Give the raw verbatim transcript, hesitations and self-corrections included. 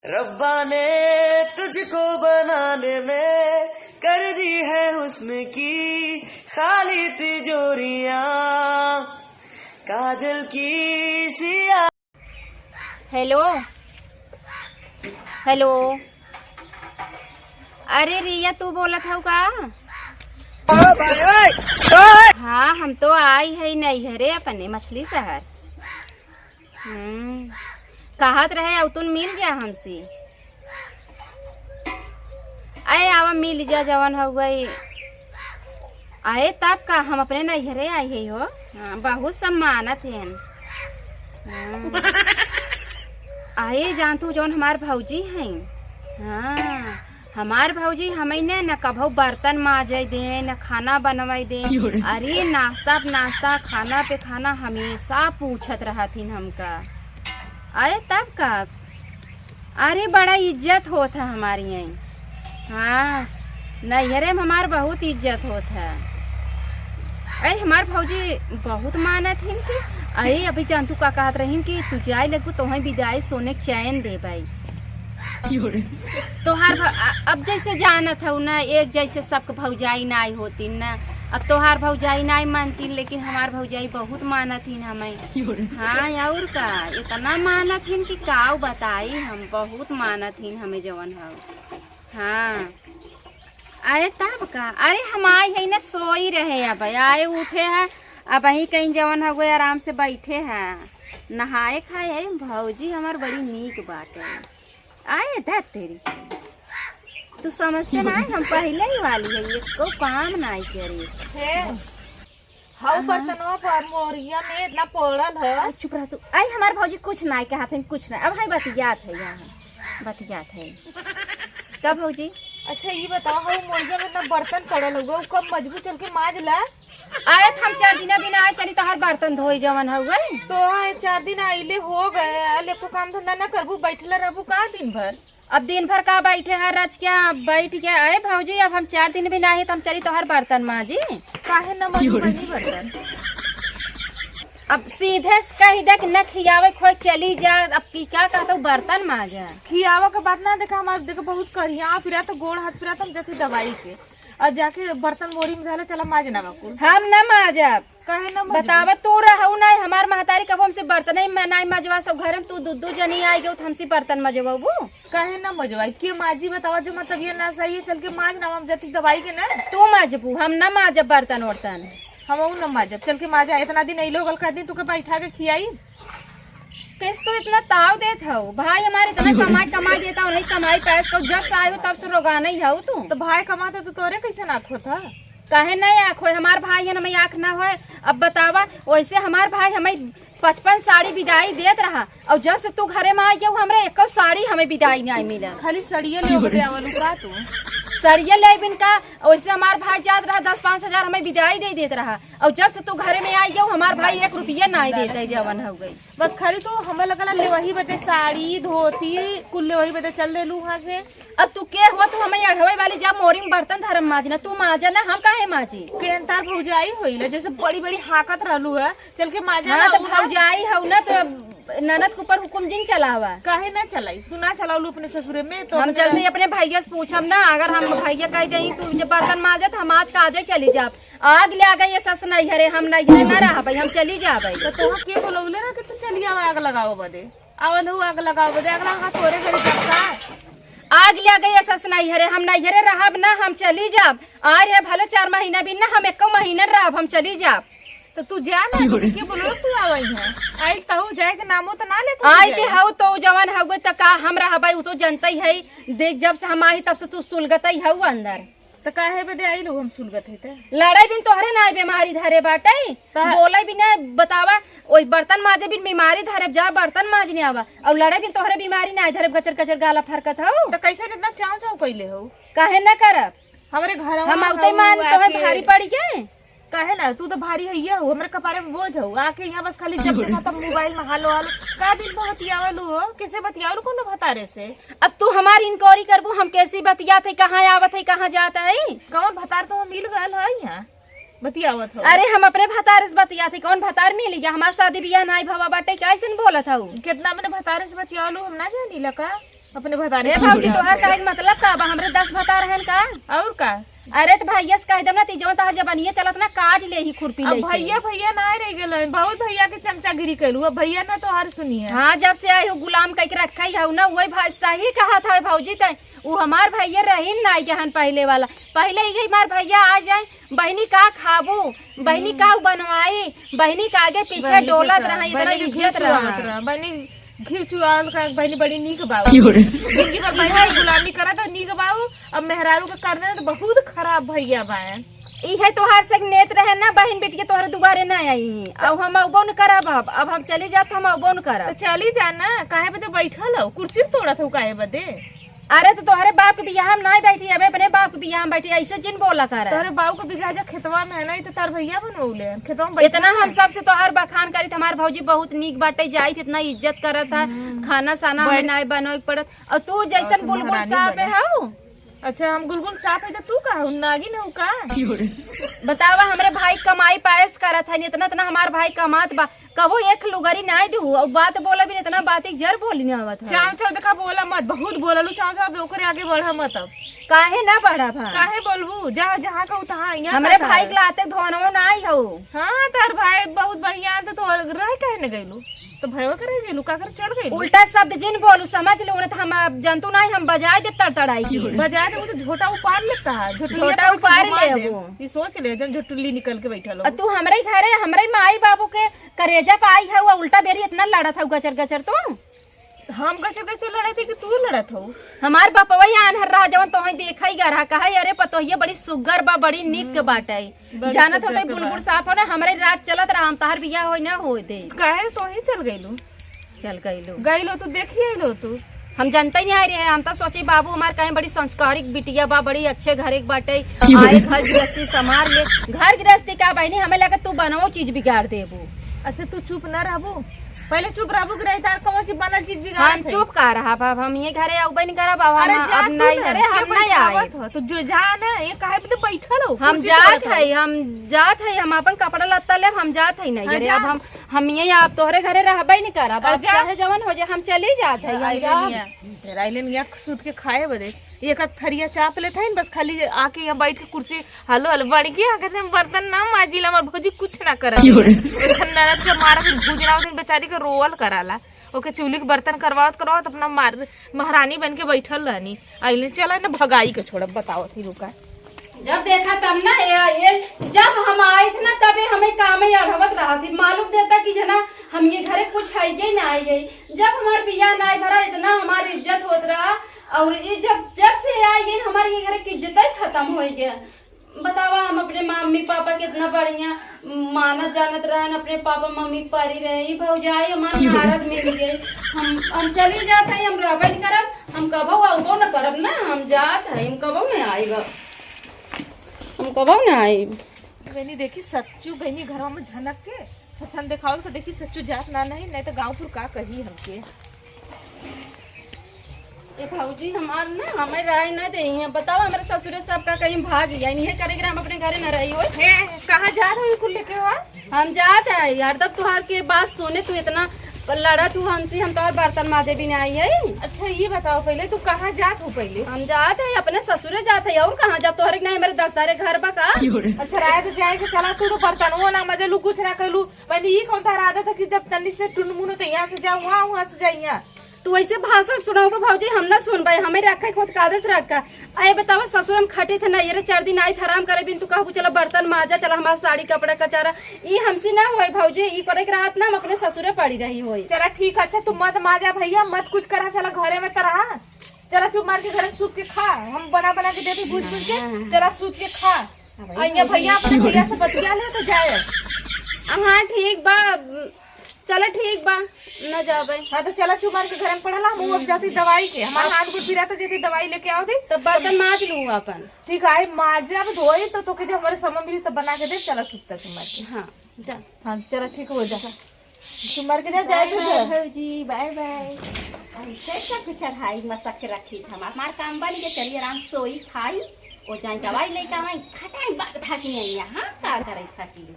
रब्बा ने तुझको बनाने में कर दी है हुस्न की खाली तिजोरियां, काजल की सिया। हेलो, हेलो, अरे रिया, तू बोलत हऊ का? हाँ, हम तो आई है नैहरे अपने मछली शहर। हम्म, कहत रहे, "अउतुन मिल जा हमसे।" अरे आवा मिल जा, जवन हो गई। अरे तब का, हम अपने नैहरे आई है हो। हाँ, बहुत सम्मानत है। हाँ। अरे जान तू, जवन हमार भौजी हैं, हाँ, हमार भौजी हमें ने न कभो बर्तन माजे दे, न खाना बनवाई दे। अरे नाश्ता पे नाश्ता, खाना पे खाना हमेशा पूछत रहथिन हमका। अरे तब का, अरे बड़ा इज्जत होत है हमार यहीं। हाँ, नैहरे में हमार बहुत इज्जत होत है। अरे हमार भौजी बहुत मानत हिन कि, अरे अभी जान तू का कहत रहिन कि तू जाए लगबू तो वहीं विदाई सोने के चैन देबै। तोहार भ-, आ, अब जैसे जानत हऊ ना, एक जैसे सबके भौजाई नाई होतीन ना। अब तोहार भौजाई नाई मानतीन, लेकिन हमार भौजाई बहुत मानत हिन हमें। हाँ, और का, इतना मानत हिन कि काऊ बताई हम, बहुत मानत हिन हमें जवन हऊ। हाँ, अरे तब का, अरे हम आई है ना, सोई रहे, अब आए उठे है, अब वहीं कहीं जवन हऊ आराम से बैठे है, नहाए खाए है। भौजी हमार बड़ी नीक बात है। आए दा तेरी, तू समझते ना है, हम पहले ही वाली है, एको काम नाई करे। हे, हऊ हाँ। बर्तनवा पर मोरिया में इतना पड़ल है। आई चुप रह तू। आई हमार भौजी कुछ नाई कहत है, कुछ नाई। अब है बतियात है यहाँ, बतियात है। का भौजी? अच्छा ये बताओ, हऊ मोरिया में इतना बर्तन पड़ल होगा, ऊ कब मजबू चल के माज ला? आए त हम चार दिन बिना आए चली तोहार बर्तन धोई जवन हऊ गए। तो हाँ, चार दिन आइले हो गए, अल एको काम धंधा ना करबू, बैठला रहबू का दिन भर? अब दिन भर का बैठे है रच के, बैठ के, अरे भौजी, अब हम चार दिन भी ना है, तो हम चली तोहर बर्तन माजी। काहे न माजू बनी बर्तन? अब सीधे से कही दे कि न खियावे खोए चली जा, अब की का कहत हऊ बर्तन माजा। खियावा के बात ना देखा, हमार देख बहुत करिया पिरात, गोड़ हाथ पिरात, हम जाती दवाई के, और जाके बर्तन मोरी में धले चला माज ना बकुल। हम न माजब। काहे ना मजबू? बतावा, तू रहू नाई, हमार महतारी कबो हमसे बर्तन ही म-, नाई मजवा सब घर में, तू दू दू जनी आई गयो, तो हमसे बर्तन मजवाबू? काहे ना मजवाई? के माजी बतावा, जो मतलब ये ना सही है, चल के माज ना, हम जतिक दवाई के ना। तू मजबू, हम ना माजब बर्तन वर्तन। हम ना माजब, चल के माजा, इतना दिन अइलो गल कर दिन, तू के बैठा के खियाई। कैसे तू इतना ताव देत हऊ? भाई हमारे इतना कमाई, कमाई देता हूँ, नहीं कमाई पैस को, जब से आए हो तब से रोगाना ही हऊ तू। तो भाई कमाता तो तोरे कैसे ना खोता? काहे नहीं आँख होए? हमार भाई है ना, हमें आँख ना होए। अब बतावा, वैसे हमार भाई हमें पचपन साड़ी बिदाई देत रहा, और जब से तू घरे में आ गया, हमरे एको साड़ी हमें बिदाई नहीं मिला। खाली सड़िया ले बदे आवलू का तू? सड़िया ले बिन का, वैसे हमार भाई जात रहा, दस पाँच हजार हमें बिदाई दे देत रहा, और जब से तू घरे में आ गया, हमार भाई एक रुपया नहीं देता है, जवन हो गई। बस खाली तू हमें लगला लेवही बदे साड़ी, धोती, कुल लेवही बदे चल देलू वहाँ से। अब तू के हो, तू हमें अढ़वे वाली, जा मोरी में बर्तन धरम माजना, तू माजा ना, हम काहे माजी? केहन तार भौजाई होइला, जैसे बड़ी बड़ी हाकत रहलू है, चल के माजा हाँ, ना, तो उ ना। भौजाई हऊ ना, तो अब ननद के ऊपर हुकुम जिन चलावा। काहे ना चलाई? तू ना चलावलू अपने ससुरे में, तो हम अपने चलते अपने भैया से पूछम ना, अगर हम भैया कह दे, "तू जब बर्तन माजत, हम आज का आजे चली जाब।" आग ले आ गई ये सस नैहरे, हम नैहरे ना रहबै, हम चली जाबै। तो तोहर के बोलौले रहा कि तू चली आवा आग लगाओ बदे? आवल हूँ आग लगाओ बदे, आग लगा तोरे घरे जब का? आग ले आ गई ये सस नैहरे, हम नैहरे रहब ना, हम चली जाब। आ रहे भले चार महीना भी ना, हम एको महीना रहब, हम चली जाब। तो तू जा ना, तो के बोलो तू आवई है? आइल तहु जाए के नामो तो ना लेत हऊ आई जाए। ते हऊ तो जवन हऊ त का हम रहबै, उ तो जनतै है। देख जब से हम आई तब से तू सुलगतै हऊ अंदर। त काहे बदे आइल हो हम सुलगत है त? लड़ाई बिन तोहरे ना बीमारी धरे बाटे। त बोले बिन ना बतावा, ओई बर्तन माजे बिन बीमारी धरे, जा बर्तन माजने आवा। और लड़ाई बिन तोहरे बीमारी ना धरे, गचर गचर गाला फरकत हो। त कैसे इतना चाव चाव कैले हो? काहे ना करब? हमरे घर हम आउते मान तोहे भारी पड़ी के? काहे ना, तू तो भारी है ये हो, हमरे कपारे में बोझ हो। आके यहाँ बस खाली जब देखा तब मोबाइल में हालो हालो। का दिन में बतियावलू हो? कैसे बतियावलू कोनो भतारे से? अब तू हमार इंक्वायरी करबू, हम कैसी बतियात है, कहाँ आवत है, कहाँ जात है? कौन भतार तो मिल गल है यहाँ बतियावत हो? अरे हम अपने भतारे से बतियात है, कौन भतार मिल गया? हमार शादी बियाह नाई भवा बाटे, कैसे न बोलत हऊ? कितना मने भतारे से बतियावलू हम ना जानी लका। अपने भतारे ए से भौजी, बोलत तोहार हो। काहे के मतलब का बा? हमरे दस भतार हन का? और का? अरे त भैया से कह देब ना, ती जवन तोहार जबनिया चलत ना, काट लेही खुरपी अब लेके। भैया, भैया ना रह गेलन, बहुत भैया के चमचागिरी कैलू, अब भैया ना तोहार सुनिए। हाँ, जब से आई हो गुलाम कह के रखा ही हो ना, वही भाई सही कहा था भौजी तय। उ हमार भैया रहीन ना जहन पहले वाला, पहले ही हमार भैया आ जाए, बहिनी का खाबू, बहिनी का बनवाई, बहिनी का आगे पीछे बहिनी डोलत के रहा, इतना बहिनी के घी इज्जत रहा। चुआवत रहा, बहिनी घी चुआवल का, बहिनी बड़ी नीक बाऊ। की हो रे? जिंदगी भर बहिनी की गुलामी करत हो, नीक बाऊ। अब मेहरारू के करने तो बहुत खराब भैया बाए। इहे तोहार से नेत रहे ना, बहिन बेटी के तोहरे दुआरे ना आई, अब हम अउबो न करब। अब, अब हम चली जाब, हम अउबो न तो करब। चली जा ना, काहे बदे बैठल हो? कुर्सी तोड़त हो काहे बदे? अरे, तो तोहरे बाप के बियाह में नाहीं बैठी, अबे अपने बाप के बियाह में बैठी, ऐसे जिन बोला कर। तोहरे बाप के बियाह जा खेतवा में है ना, ई तो तार भैया बनौले हैं, खेतवा में बैठल इतना हम है। सबसे तोहार बखान करी, हमार भौजी बहुत नीक बाटे, जाइत इतना इज्जत करत है, हम्म। खाना साना हमें बड़- नाहीं बनवे के पड़त, और तू जैसन और बुलबुल महारानी साहब बने। हऊ। अच्छा, हम गुलगुल साफ है तो तू का हऊ, नागिन हऊ का? बतावा, हमरे भाई कमाई पायस करत है, इतना इतना हमार भाई कमात बा, कबो एक लुगरी नाई देहु, और बात बोला भी इतना बात एक जर बोली ना आवत है। चाव चाव देखा बोला मत, बहुत बोललू चाव चाव, अब ओकरे आगे बढ़ा मत अब। काहे ना बढ़ा भा? काहे बोलबू? जहाँ, जहाँ कहू तहाँ, यहाँ हमरे का भाई कहा? के लाते धोनो नाई हो। हाँ, तार भाई बहुत बढ़िया है, तो, तो रह काहे न गइलू? तो भयवा करे गइलू, का करे चल गइलू? उल्टा शब्द जिन बोलू, समझ लो, नहीं तो हम अब जंतु नाई, हम बजाए देब तड़तड़ाई के। बजाए देबू तो झोटा उपार लेता है, झोटुलिया झोटा पकड़ के उपार घुमा लेबू। देब। ई सोच ले, जन झोटुली निकल के बैठल हो। आ तू हमरे घरे, हमरे माई बाबू के करेजा पे आई हऊ, आ उल्टा बेरी इतना लड़त हऊ गचर गचर तू। हम गचर गचर लड़त हई कि तू लड़त हऊ? हमार बपवा ही आन्हर रहा, जवन तोहे देखा ही गा रहा, कहा, "अरे पतोहिया बड़ी सुग्गर बा, बड़ी निक हम्म। बाटे।" बड़ी जानत सुग्गर होते के बुलबुल बा। साफ हो ना, हमरे राज चलत रहा, हम तहार बियाह होई ना होए दे। काहे तोही चल गइलू? चल गइलू। गइलो तो देखी आइलो तू। हम जनते ही नाहीं रहे, हम तो सोचे बाबू हमार कहीं बड़ी संस्कारिक बिटिया बा, बड़ी अच्छे घरे के बाटे, आए घर गृहस्थी संभाल ले। घर गृहस्थी का बहिनी, हमें लगे तू बनवो चीज बिगाड़ देबू। अच्छा, तू चुप ना रहबू? पहले चुप रहबू कि नहीं, तार कौन चीज बनल चीज बिगाड़त हम है? चुप का रहब, अब हम ये घरे अउबे नहीं करब, अब अरे हम, जा अब तू नहीं ना, घरे हम के नहीं आए। बैठावत हो? तो जो जा ना, ये काहे पे तो बैठल हो? हम कुर्सी जात तोड़त हो। है, हम जात है, हम अपन कपड़ा लत्ता लेब, हम जात है नहीं अरे, घरे। अब जा। हम, हम ये आप तोहरे घरे रहबे नहीं करब, अब आजा। चाहे जवन हो जाए, हम चली जात है, हम आइले जा। निया, डेराइले निया सूत के खाए बदे। एक एक थरिया चाप लेत हईन, बस खाली आके यहाँ बैठ के कुर्सी, "हलो, हलो, बड़की, यहाँ कहते हैं, बर्तन ना माजिला, हमार भौजी कुछ ना करत है।" एखन ननद के मारा के भूज ना होते, बेचारी के रोवल कराला। ओके चूल्ही के बर्तन करवावत, करवावत अपना मार-, महारानी बन के बैठल रहनी। आइले, "चला ना, भगाई के छोड़ब, बतावत ही रुका।" जब देखा तब ना, ये, ये, जब हम आए थे ना, तबे हमें काम में अढ़वत रहा थी। मालूम देता कि जना, हम ये घरे कुछ है ही ना आई गई। जब हमार बियाह ना भरा, इतना हमार इज्जत होत रहा, और ये जब, जब से आई गई, हमारे ये घर की इज्जत ही खत्म हो गया। बतावा, हम अपने मम्मी पापा के इतना बढ़िया मानत जानत रहन, अपने पापा मम्मी के परी रहे, ई भौजाई हमार नारद मिल गई। हम, हम चली जात है, हम रहबे नहीं करब, हम कबो अउबो न करब ना, हम जात है, हम कबो नहीं आइब, हम कबो नहीं आइब। बहनी देखी सच्चू, बहनी घरवा में झनक के छछन देखावल तो देखी सच्चू जात ना नहीं, नहीं तो गाँव पुर का कही हमके। ए भौजी, हमार ना, हमें राय ना दे हैं। बताओ, हमारे ससुरे सब का कहीं भाग गया, इन्हें करे के हम अपने घरे न रही होई। हे, कहाँ जा रही कुल लेके हो? हम जात है यार, तब तुहार के बात सुने तू इतना लड़ा तू हमसे, हम तोहर बर्तन माजे भी नहीं आई है। अच्छा, ये बताओ पहले, तू कहाँ जात हो पहले? हम जात है, अपने ससुरे जात है, और कहाँ जाब? तोहरे के नहीं, मेरे दस तारे घर बा का? अच्छा, राय तो जाए के चला, तू तो बर्तनवो ना मजेलू, कुछ ना कैलू, पहले ई कौन तारा आदत है कि जब तनी से टुनमुन होते यहाँ से जाओ वहाँ, वहाँ से जाओ यहाँ? तू ऐसे भाषण सुनाओ भौजी, हम ना सुनबे, हमें रखे खुद का आदेश रखा। आए बतावा ससुर हम खटे थे ना, ये रे चार दिन आई थे आराम करे बिन तू कहबू चला बर्तन माजा, चला हमारा साड़ी कपड़ा कचारा, ई हमसे ना होए भौजी, ई करे के रात ना हम अपने ससुरे पड़ी रही होई। चला ठीक है, अच्छा तू मत माजा भैया, मत कुछ करा, चला घरे में तो रहा, चला चुप मार के घरे सूत के खा, हम बना बना के देते भूज भूज के, चला सूत के खा। हाँ भाई, आ, यहाँ भैया अपने भैया से बतिया ले तो जाए। हाँ, ठीक बा, चलो ठीक बा, न जाबे। हाँ, तो चला चुमार के घर में पड़ला, हम अब जाती दवाई के, हमार हाथ गोड़ पिराता, जाती दवाई लेके आओ दे। तब बर्तन माज लूँ अपन। ठीक है, आई माज अब धोई तो तोके जब हमारे समय मिली तब बना के दे, चला चुप तक मार के। हाँ, जा। हाँ, चला ठीक हो जा। चुमार के जा, जाए बाय तो बाय जा। भौजी, बाय बाय। ऐसे सब के चढ़ाई मसक के रखी था, हमार काम बन के चली आराम सोई खाई, ओ जाए दवाई लेके आवाई, खटाई बात था कि नहीं यहाँ, का करे था कि